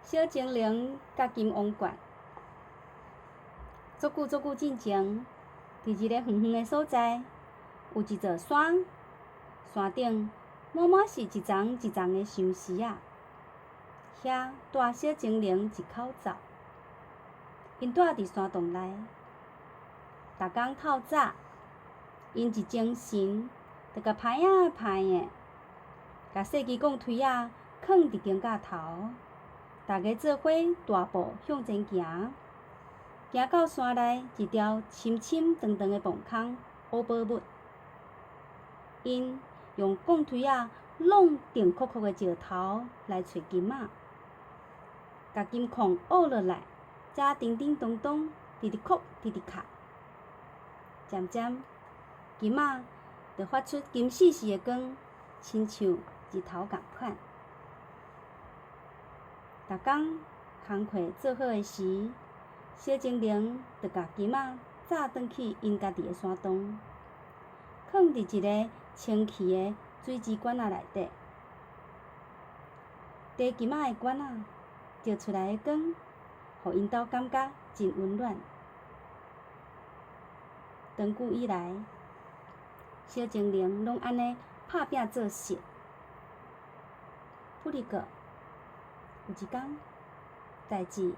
小精靈佮金王冠。足久足久進前，佇一個遠遠的所在，有一座山，山頂滿滿是一叢一叢的相思仔。遐蹛小精靈一口灶，𪜶蹛佇山洞內。逐工透早，𪜶一精神，就共排啊排的，共細支摃錘仔囥佇肩胛頭。逐家做伙大步向前行，行到山內一條深深長長的墓空挖寶物。𪜶用摃錘仔挵重硞硞的石頭來揣金仔，共金礦挖落來，才叮叮當當，直直叩，直直敲。漸漸，金仔就發出金絲絲的光，親像日頭仝款。逐工工課做好的時，小精靈就共金仔載轉去𪜶家己的山洞，囥佇一个清氣的水錢罐仔內底。提金仔的罐仔照出來的光，予𪜶兜感覺真溫暖。長久以來，小精靈攏按呢拍拚做事。不過，有一工，代誌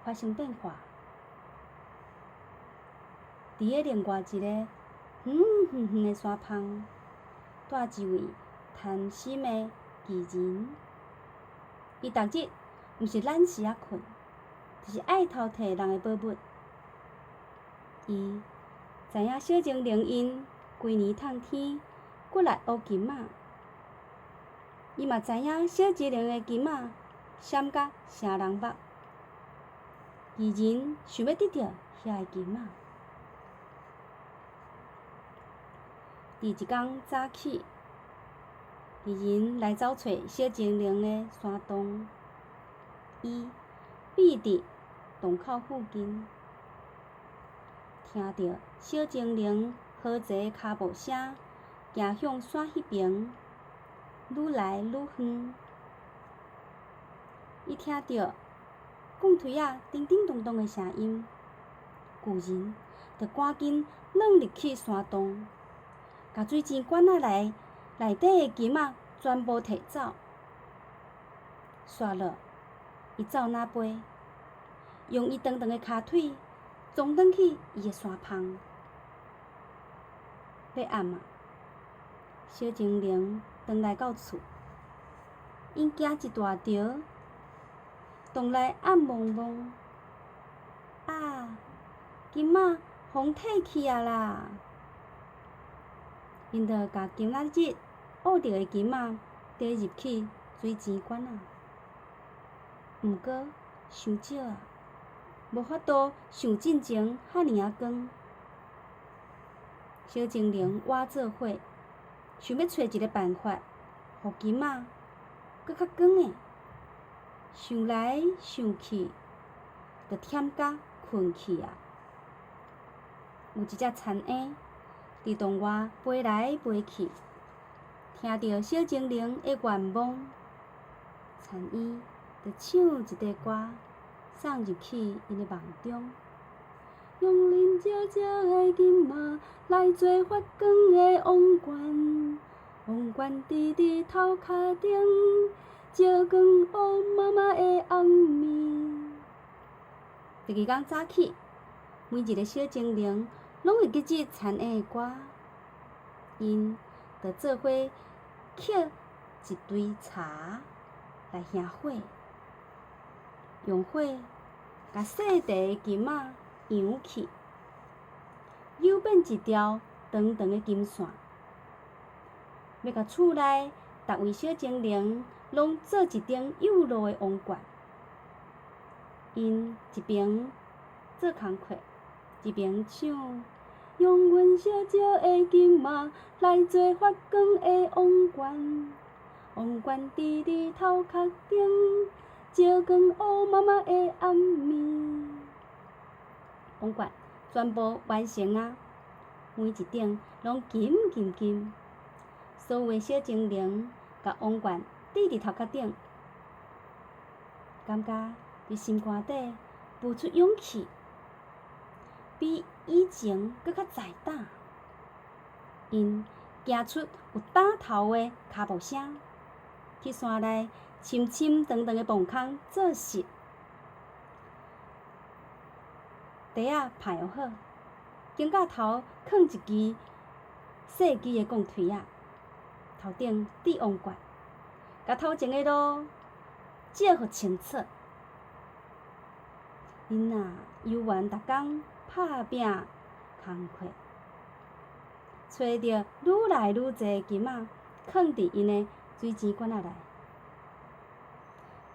發生變化。佇咧另外一个遠遠遠的山旁，蹛一位貪心的巨人。伊逐日毋是懶時仔睏，就是愛偷提人的寶物。伊知影小精靈𪜶規年透天骨力挖金仔，伊嘛知影小精靈的金仔閃甲成人目。巨人想欲得著遐个金仔。佇一工早起，巨人來走揣小精靈的山洞，伊避佇洞口附近，聽著小精靈好濟跤步聲，行向山彼爿，愈來愈遠。伊聽著摃錘仔叮叮當當的聲音，巨人就趕緊鑽入去山洞，共水錢罐仔內底的金仔全部提走。煞落，伊走哪飛，用伊長長的跤腿傱轉去伊的山芳。欲暗啊，小精靈轉來到厝，𪜶驚一大條，洞內暗濛濛。啊！金仔予提去啊啦！𪜶就共今仔日挖著的金仔提入去水錢罐仔。毋過傷少啊，無法度像進前遐爾仔光。小精靈倚做伙，想欲揣一个辦法，予金仔閣較光的。想來想去，就忝甲睏去啊。有一隻蠶蠅佇洞外飛來飛去，聽著小精靈的願望，蠶蠅就唱一塊歌，送入去𪜶的夢中。用恁少少的金仔來做發光的王冠，王冠佇佇頭殼頂，照光烏麻麻的暗暝。第二工早起，每一个小精靈攏會記這蠶蠅的歌，𪜶就做伙抾一堆柴來燃火，用火共細塊的金仔揚去，扭變一條長長的金線，欲共厝內逐位小精靈攏做一頂幼露的王冠。𪜶一邊做工課，一邊唱：用阮少少的金仔來做發光的王冠，王冠佇佇頭殼頂，照光烏麻麻的暗暝。王冠全部完成啊！每一頂攏金金金，所有的小精靈共王冠戴佇頭殼頂。感覺佇心肝底浮出勇氣，比以前閣較在膽。𪜶行出有膽頭的跤步聲，去山內深深長長的墓空做穡。袋仔拍好，肩胛頭囥一支細支的鋼槌仔，頭頂戴王冠，共頭前的路照予清楚。𪜶啊，猶原逐工拍拚工課，揣著愈來愈濟金仔，囥佇𪜶的水錢罐仔內，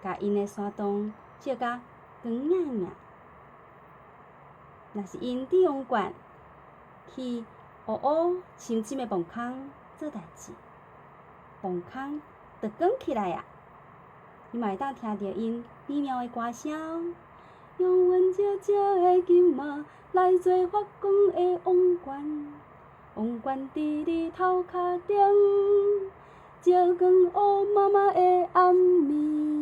共𪜶的山洞照甲光影影。若是𪜶戴王冠去烏烏深深的墓空做代誌，墓空就光起來啊！你嘛會當聽著𪜶美妙的歌聲哦。用阮少少的金仔來做發光的王冠，王冠佇你頭殼頂，照光烏麻麻的暗暝。